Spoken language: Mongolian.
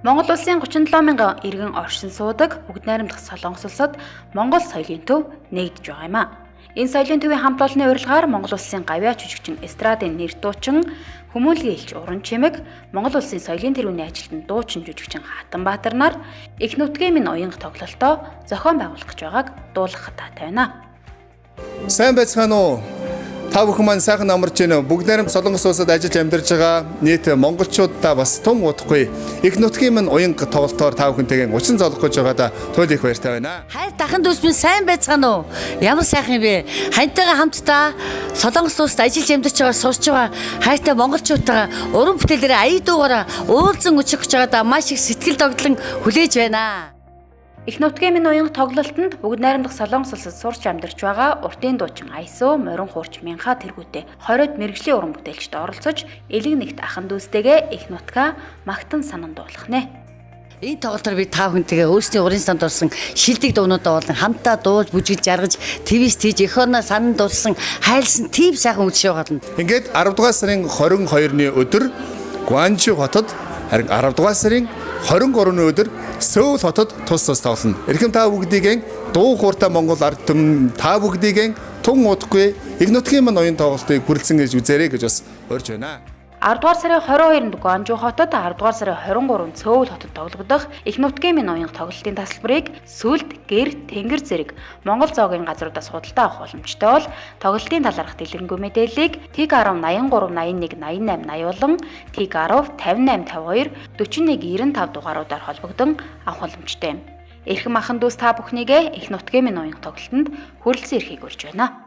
Монгол улсын 37 мянган иргэн оршин суудаг бүгд найрамдах Солонгос улсад Монгол соёлын төв нэгдэж байгаа юм а. Энэ соёлын төвийн хамт олонны урилгаар Монгол улсын гавьяа жүжигчин эстрадын нэр дуучин хүмүүлгийн элч Уран Чимэг, Монгол улсын соёлын тэргүүний ажилтан дуучин жүжигчин Хатанбаатар нар их нутгийн минь уянга тоглолтоо зохион байгуулах гэж байгааг дуулгахад таатай байна. Сайн байцгаана уу? Та бүхэн маань сайхан амарч байна уу? Бүгд найрамд Солонгос улсад ажиллаж амьдарч байгаа нийт монголчуудаа бас тун удахгүй их нутгийн минь уянга тоглолтоор та бүхэнтэйгээ учин золох гэж байгаадаа туйл их баяртай байна. Хайр дахин дүүс минь, сайн байцгаана уу? Ямар сайхан юм бэ? Хантайгаа хамтдаа Солонгос улсад ажиллаж амьдарч байгаа, сурч байгаа хайртай монголчуудтайгаа уран бүтээлээрээ аяг дуугаараа уулзан өчөх гэж байгаадаа маш их сэтгэл догдлон хүлээж байна. Их нутгийн минь уянга тоглолтод бүгд найрамдах Солонгос улсад сурч амьдарч байгаа уртын дуучин Айсуу, Морин хуурч Минха тэргүүтээ 20-од мэргэжлийн уран бүтээлчд оролцож, элэг нэгт ахан дүүстэйгээ их нутгаа магтан санан дуулах нэ. Энэ тоглолтоор би та бүхэнтэйгээ өөрсдийн урын санд орсон шилдэг дуунуудаа болон хамтдаа дуулж, бүжиглж, жаргаж, твист хийж, эх орноо санан дуулсан, хайлсан тийм сайхан үдшээ болно. Ингээд 10 дугаар сарын 22-ны өдөр Гуанчи хотод, харин 10 дугаар сарын 23-ны өдөр Сөүл хотод тус тус тоглоно. Эрхэм та бүгдийг дуу хууртай Монгол ард түмэн та бүгдийг тун удахгүй их нутгийн минь уян тоглолтыг хүрэлцэн гэж үзээрэй гэж бас урьж байна. 10 дугаар сарын 22-нд Гуанжу хотод, 10 дугаар сарын 23-нд Сөүл хотод тоглогдох их нутгийн минь уянга тоглолтын тасалбарыг сүлд, гэр, тэнгэр зэрэг Монгол зоогийн газруудаас худалдаа авах боломжтой бол тоглолтын талаарх дэлгэрэнгүй мэдээллийг Тэг 10 83 81 88 80 болон Тэг 10 58 52 41 95 дугааруудаар холбогдсон авах боломжтой юм. Эрхэм ахан дүүс та бүхнийгээ их нутгийн минь уянга тоглолтод хүрэлцэн ирэхийг урьж байна.